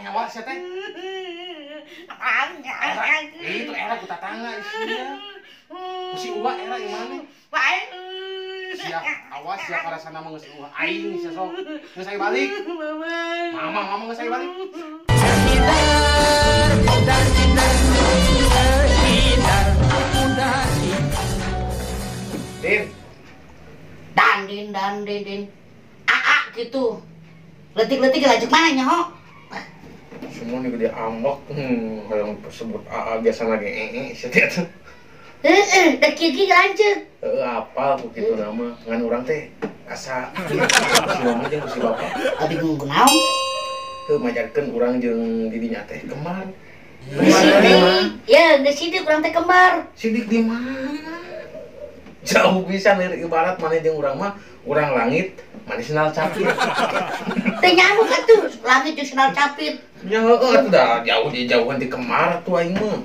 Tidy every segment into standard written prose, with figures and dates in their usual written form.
ngewa sia teh. Era, itu era ku tatangga sia. Ku si Uwa era ieu maneh. Sia, awas sia karasana mah geus eueuh aing sia sok. Geus ayo balik. Mama, mama geus ayo balik. Din. Dan din dan din din. Aa gitu. Letik-letik lanjut mana nyaho? Semua nih gede ambek, kalau sebut AA biasa lagi ee sia teh. Heeh, da kieu lanjut. Heeh, apal ku kitu nama. Ngan urang teh asa si mama jeung ku si bapak. Abi bingung kunaon? Heuh, majarkeun urang jeung didinya teh kembar. Ya, geus sidik urang teh kembar. Sidik di mana? Jauh pisan ibarat maneh jeung urang mah, urang langit, maneh sendal capit. Teh nyamuk atuh, langit jeung sendal capit. Nya heueuh atuh da jauh jauhan di kemar atuh aing mah.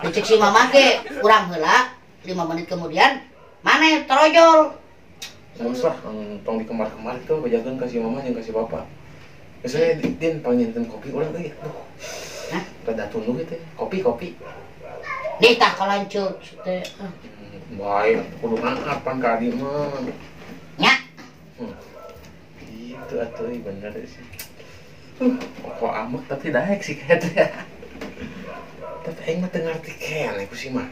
Dicek si mama ge urang heula 5 menit kemudian maneh torojol. Geus lah, tong di kemar-kemar tuh bajakeun ka si mama jeung ka si bapak. Geus we Din panginten kopi urang euy. Aduh. Hah? Rada tunduh teh. Kopi-kopi. Nih tah kalancut teh. Baik, kudu ngapan ka adi mah. Nya. Gitu atuh bener sih. Kok amek tapi daek sih kayaknya. Tapi aing mah teu ngarti keneh ku si mama.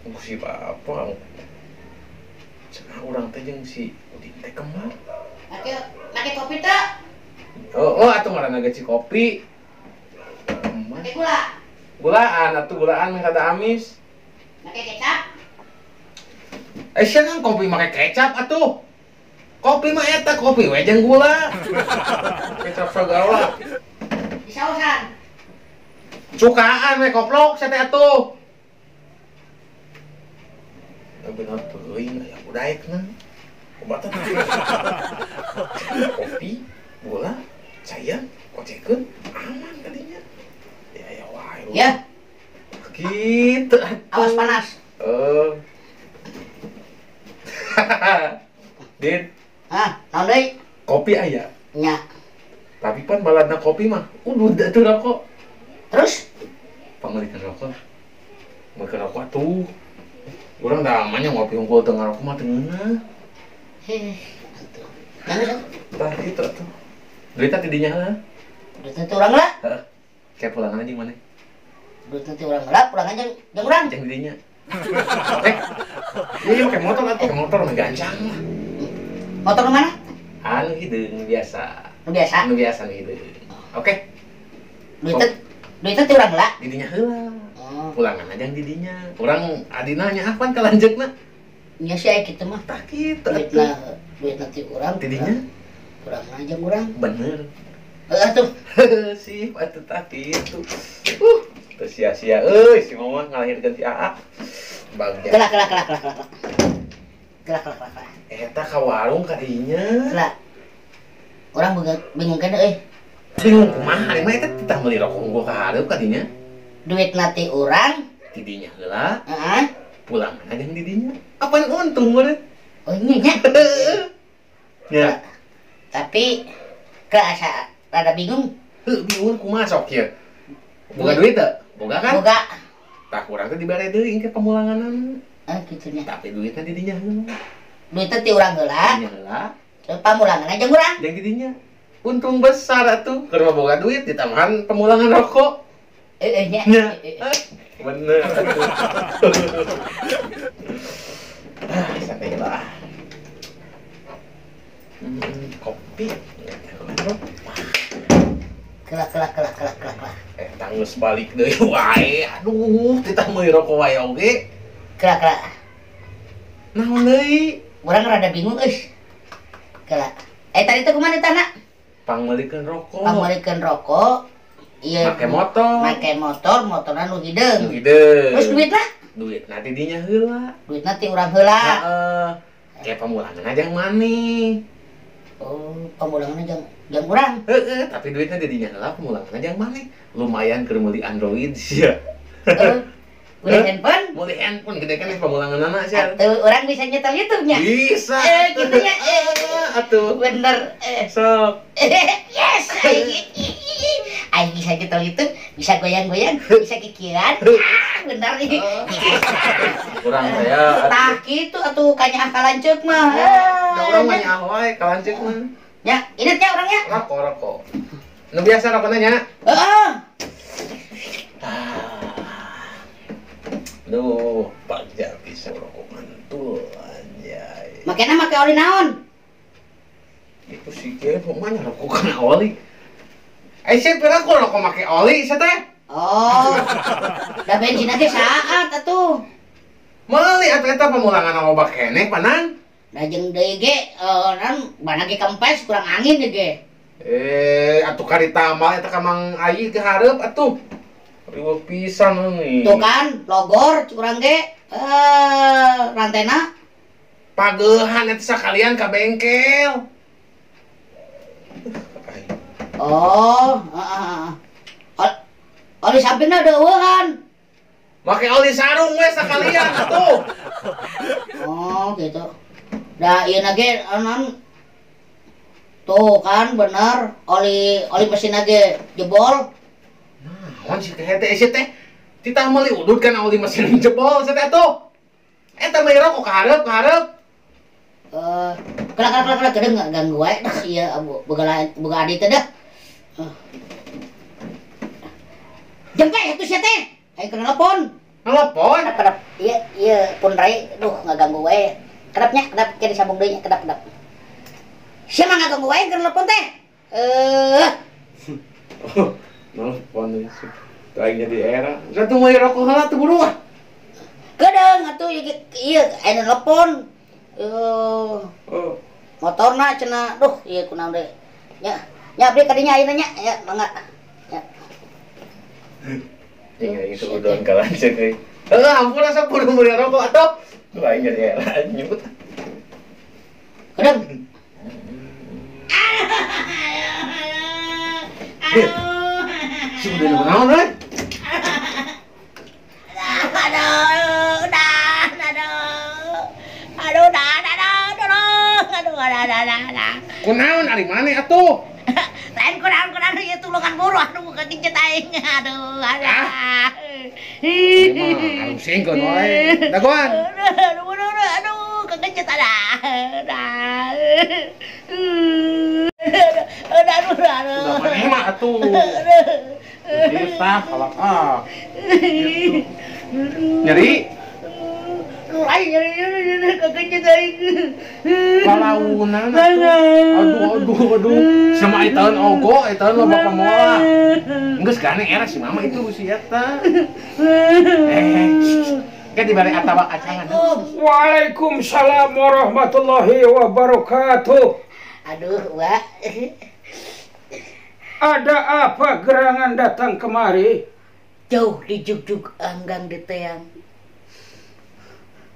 Ku si bapak. Cenah urang teh jeung si Udin teh kembar. Make kopi teh? Oh, atuh ngaranna ge ci kopi. Make gula. Gulaan atuh gulaan meh rada amis. Make kecap? Sia kan kopi make kecap atuh. Kopi mah eta kopi we jeung gula. Kecap sagala. Disausan. Cukaan we koplok sia teh atuh. Bener teuing aya budaekna. Obat kopi, gula, caian, kocekeun, aman tadinya. Ya ya wae. Ya. Gitu. Awas panas. Din. Hah, naon deui? Kopi aya. Nya. Tapi pan baladna kopi mah udud atuh rokok. Terus? Pangeulikeun rokok lah. Meulikeun rokok atuh. Urang da amanya ngopi unggul teu ngarokok mah teu ngeunah. Heh, atuh. Jangan tah kitu atuh. Duitna ti dinya heula. Duitna ti urang lah. Heeh. Kayak pulangan anjing maneh. Duitna ti urang heula, pulang aja jeung urang. Jeung dinya. Oke. Iya pakai motor atuh, pakai motor mah gancang lah. Motor mana? Anu hideung biasa. Nu biasa? Nu biasa nu hideung. Oke. Duitna ti urang heula. Di dinya heula. Pulangan aja yang didinya. Urang adina nya apaan ka lanjeukna? Nya sih aya kitu mah. Tah kitu. Duitna ti urang. Ti dinya? Urang aja urang. Bener. Heeh atuh. Sip atuh tah kitu. Teu sia-sia euy si mama ngalahirkeun si Aa. Bagja. Kelak kelak kelak kelak kelak. Kelak kelak kelak. Eta ka warung ka dinya. Kelak. Urang bingung keneh euy. Bingung kumaha ari mah eta titah meuli rokok unggul ka hareup ka dinya. Duit nanti urang ti dinya heula. Heeh. Pulang aja di dinya. Apaan untung meureun? Oh nya nya. Nya. Tapi ke asa rada bingung. Heuh, bingung kumaha sok ieu? Boga duit teu? Boga kan? Boga. Tah urang teh dibere deui engke pamulanganna. Ah kitu nya. Tapi duitna di dinya heula. Duitna ti urang heula. Dinya heula. Terus pamulanganna jeung urang. Jeung di dinya. Untung besar atuh. Keur mah boga duit ditambahan pamulangan rokok. Nya. Bener. Ah, santai lah. Kopi. Kelak kelak kelak kelak kelak kelak. Tanggeus balik deui wae. Aduh, titah meuli rokok wae oge. Kelak kelak. Naon deui? Urang rada bingung euy. Kelak. Tadi teh kumaha ditana? Pangmeulikeun rokok. Pangmeulikeun rokok. Iya, make motor. Make motor, motorna nu hideung. Nu hideung. Terus duitna? Duitna ti dinya heula. Duitna ti urang heula. Heeh. Kayak pamulangan aja yang maneh. Oh, pamulangan aja yang urang. Heeh, tapi duitna di dinya heula, pamulangan aja yang maneh. Lumayan keur meuli Android sia. Heeh. Beli handphone? Beli handphone gede kan pamulanganana sih. Atuh urang bisa nyetel YouTube-nya. Bisa. Gitu nya. Atuh. Bener. Sok. Yes. Aing bisa nyetel YouTube, bisa goyang-goyang, bisa kikiran. Ah, bener nih. Kurang saya. Tah kitu atuh kanyaah kalanceuk mah. Da urang mah nyaah wae kalanceuk mah. Ya, ini teh orangnya. Rokok, rokok. Nu biasa rokokna nya. Heeh. Duh, pajak bisa rokok mantul anjay. Makena make oli naon? Itu sih kieu mah rokok kana oli. Eh, sih pira ku rokok make oli sia teh? Oh. Da bensin ge saat atuh. Meuli atuh eta pamulangan loba keneh panan. Da jeung deui ge nan bana ge kempes kurang angin deui ge. Atuh karita mah eta ka Mang Ayi ke hareup atuh. Riweuh pisan euy. Tuh kan, logor kurang ge rantena pageuhan eta sakalian ka bengkel. Oh, heeh. Oli sampingna deueuhan. Make oli sarung we sakalian atuh. Oh, gitu. Da ieu na ge non tuh kan bener oli mesin ge jebol. Naon sih teh teh sia teh? Titah meuli udud kan oli mesin jebol sia teh atuh. Eta meuli rokok ka hareup ka hareup. Kela kedeung ganggu wae dah ieu boga adi teh dah. Jempe atuh sia teh. Aing keur nelpon. Nelpon? Kedap ieu ieu pun rai duh ngaganggu wae. Kedapnya kedap ke disambung deui nya kedap kedap. Sia mah ngaganggu wae keur nelpon teh. Nelpon sih. Tuh aing jadi era. Satu meuli rokok heula tuh buru ah. Kedeung atuh ieu aya nelpon. Oh. Motorna cenah duh ieu kunaon deui. Nya, nya abdi kadinya ayeuna nya, ya mangga. Ya. Tinggal itu udon kalanceuk euy. Heuh, ampun asa kudu meuli rokok atuh. Duh aing jadi era nyebut. Kedeung. Si udah naon euy? Aduh, dah, aduh. Aduh, dah, aduh, aduh, aduh, Kunaon ari maneh atuh? Lain kunaon ieu tulungan buru aduh kagencet aing. Aduh, aduh. Mah harusingkeun wae. Dagoan. Aduh, aduh, aduh, kagencet aduh. Aduh, aduh, aduh. Udah maneh mah atuh. Kita kalak ah. Nyeri. Aing nyeri kagencet aing. Palaunan atuh. Aduh, aduh, aduh. Sama itaeun ogo, itaeun loba pamolah. Geus gane era si mama itu si eta. Ke dibari atawa acangan. Waalaikumsalam warahmatullahi wabarakatuh. Aduh, Wak. Ada apa gerangan datang kemari? Jauh di jugjug anggang di teang.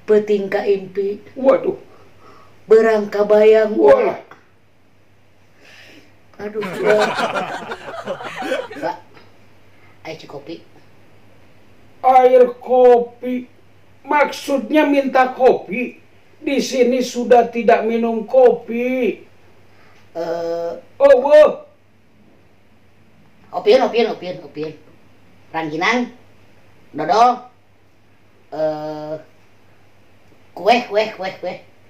Peuting ka impi. Waduh. Berang kabayang. Walah. Aduh. Wak. Wak. Air kopi. Air kopi. Maksudnya minta kopi. Di sini sudah tidak minum kopi. Oh, wah. Opieun. Rangginang, dodol, kue.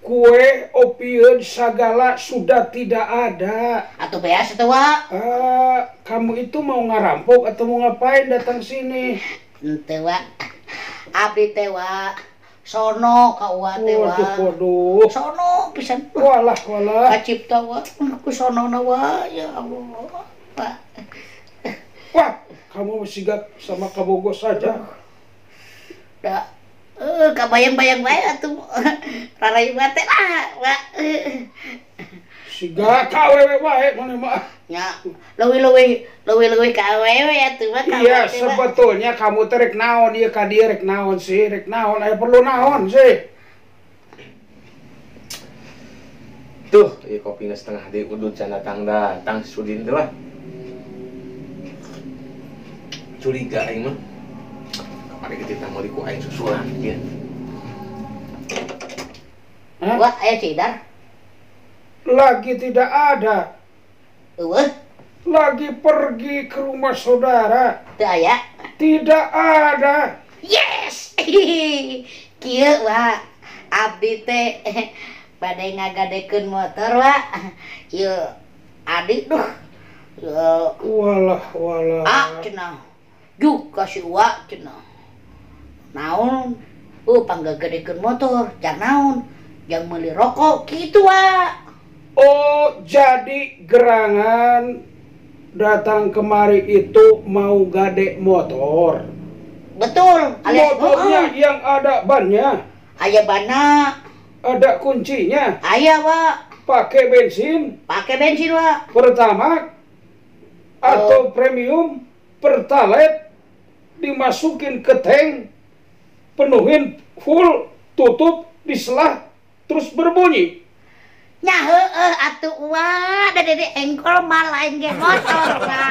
Kue, opieun, segala sudah tidak ada. Atau beas atau wa? Kamu itu mau ngerampok atau mau ngapain datang sini? Ente wa, abdi teh wa, sono ka uwa teh wa. Waduh, waduh. Sono pisan. Walah, walah. Kacipta wa, ku sono na wa, ya Allah. Wa. Wah, kamu masih gak sama kabogo saja. Da, kabayang-bayang wae atuh. Rarayu teh lah, wa. Siga ka awewe wae mana mah. Ya, leuwih-leuwih ka awewe atuh mah. Iya, sebetulnya kamu teh rek naon ieu ka dieu rek naon sih, rek naon aya perlu naon sih. Tuh, ieu kopina setengah deui udud can datang-datang Sudin teh lah. Curiga aing mah. Mari kita meuli ku aing susulan ieu. Hah? Wah, aya Ceu Idar. Lagi tidak ada. Eueuh, Lagi pergi ke rumah saudara. teu aya. Tidak ada. Yes. Kieu wa. Abdi teh bade ngagadekeun motor wa. Ieu adik duh. Ieu Walah, walah. ah cenah. Juk kasih wa cenah. Naon? Panggagadekeun motor, jang naon? Jang meuli rokok kitu wa. Oh, jadi gerangan datang kemari itu mau gade motor. Betul, alias Motornya heeh. yang ada bannya, Aya bana, ada kuncinya, aya wa, pakai bensin, pakai bensin wa. Pertamax atau premium, Pertalite, dimasukin ke tank, penuhin full, tutup, diselah, terus berbunyi. Nya heueuh atuh wa, da di engkol mah lain ge motor wa.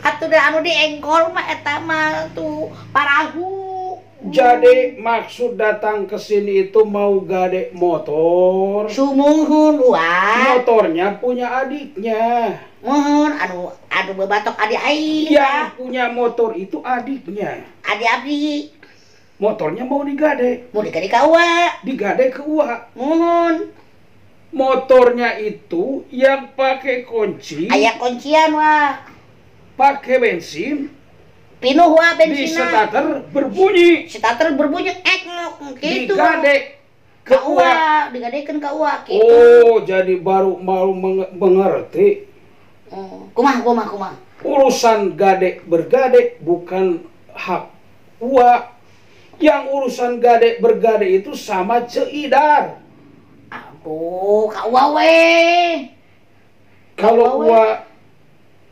Atuh da anu di engkol mah eta mah tuh parahu. Jadi maksud datang ke sini itu mau gade motor. Sumuhun wa. Motornya punya adiknya. Muhun anu anu bebatok adi aing. Yang punya motor itu adiknya. Adi abdi Motornya mau digade, mau digade ka uwa. Digade ke uwa. Muhun Motornya itu yang pakai kunci, aya kuncian wa. Pakai bensin, Pinuh wa di bensinna. starter berbunyi, Starter berbunyi ek ngok gitu. Digade ke Ka uwa. uwa, digadekeun ka uwa gitu. Oh, jadi baru mau mengerti. Kumaha kumaha kumaha. Urusan gade bergade bukan hak uwa. Yang urusan gade bergade itu sama Ceu Idar. Aduh, ka uwa we. Kalau Uwa we. uwa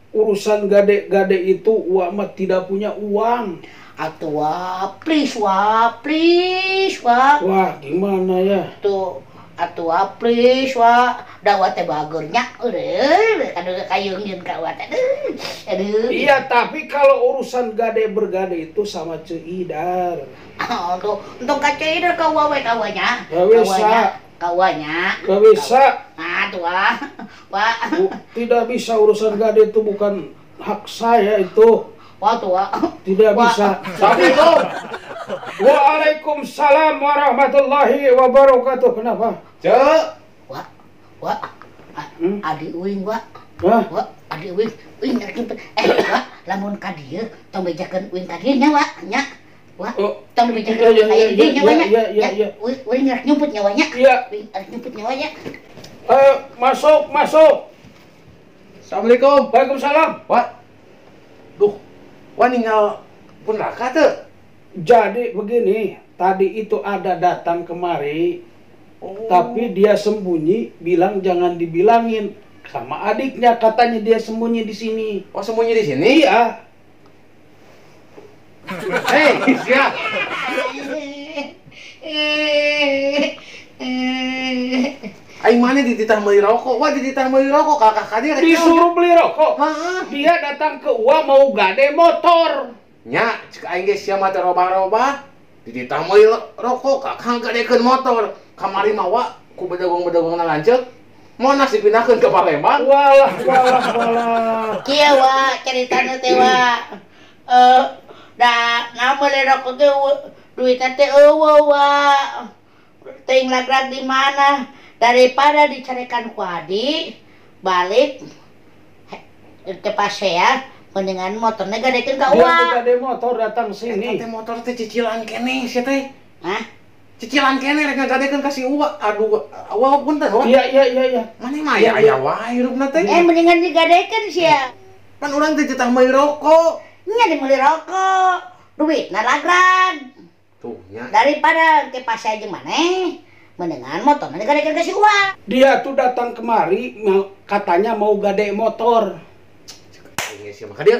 urusan gade-gade itu uwa mah tidak punya uang. Atuh wa, please wa, please wa. Wah, gimana ya? Tuh, atuh wa, please wa. Da wa teh bager nya. Eueuh, aduh kayungin ka wa teh. Aduh. Aduh. Iya, tapi kalau urusan gade bergade itu sama Ceu Idar. Aduh, untung ka Ceu Idar ka uwa we ka uwa nya. Gak bisa. Ka uwa nya. Gak bisa. Ah, tuh wa. Wa. Tidak bisa, urusan gade itu bukan hak saya itu. Wah, tuh wa. Tidak Wah. bisa. Assalamualaikum. Waalaikumsalam warahmatullahi wabarakatuh. Kenapa? Cek. Wa. Wa. Hmm? Adi uing wa. Hah? Wa, adi uing. Uing rek nyumpet. Wa, lamun ka dieu tong bejakeun uing ka dieu nya wa, nya. Wa, Oh, tong bejakeun iya, uing ka iya, dieu nya wa iya, nya. iya, iya, Nya, iya. Uing uing rek nyumput nya wa nya. Iya. Uing rek nyumput nya wa nya. Masuk, masuk. Assalamualaikum. Waalaikumsalam. Wah. Duh. Wah ninggal pun raka teu. Jadi begini, tadi itu ada datang kemari, Oh. tapi dia sembunyi, bilang jangan dibilangin sama adiknya, katanya dia sembunyi di sini. Oh, sembunyi di sini? Iya. Hei, siap. Aing mana dititah meuli rokok? Wah, dititah meuli rokok kakak ka dieu rek naon? Disuruh beli rokok. Heeh. Dia datang ke uwa mau gade motor. Nya, cek aing ge sia mah teh robah-robah. Dititah meuli rokok, kakak gadekeun motor. Kamari mah wa ku bedegong-bedegongna lanceuk. Monas dipindahkeun ke Palembang. Walah, walah, walah. Kieu wa caritana teh wa. Da naon meuli rokok teh duitna teh eueuh wa. Teuing lagrag di mana daripada dicarekan ku adi balik ke pasea mendingan motornya gadekeun ka Dia uwa. mau gade motor datang Eta sini. teh motor teh cicilan keneh sia teh. Hah? Cicilan keneh rek ngagadekeun ka si Uwa. Aduh, Uwa punten wa. Iya, iya, iya, iya. Maneh mah aya aya wae hirupna teh. Mendingan digadekeun sia. Pan urang teh dititah meuli rokok. Nya meuli rokok, duitna lagrag. Tuh nya. Daripada ke pasea jeung maneh, mendingan motorna digadekeun ka si Uwa. Dia tuh datang kemari katanya mau gade motor. Cek aing ge sia mah ka dieu.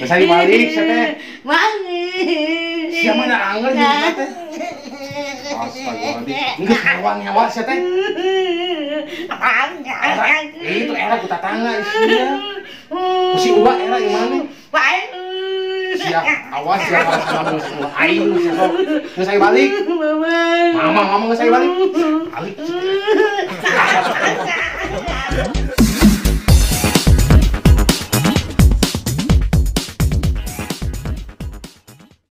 Geus ari balik sia teh. Sia mana anger jeung kita teh. Astagfirullahaladzim. Geus ngewa-ngewa sia teh. Era, itu era ku tatangga sia. Ku si Uwa era ieu maneh. Sia, awas sia karasana mah geus eueuh aing sia sok. Geus ayo balik. Mama, mama geus ayo balik. Balik.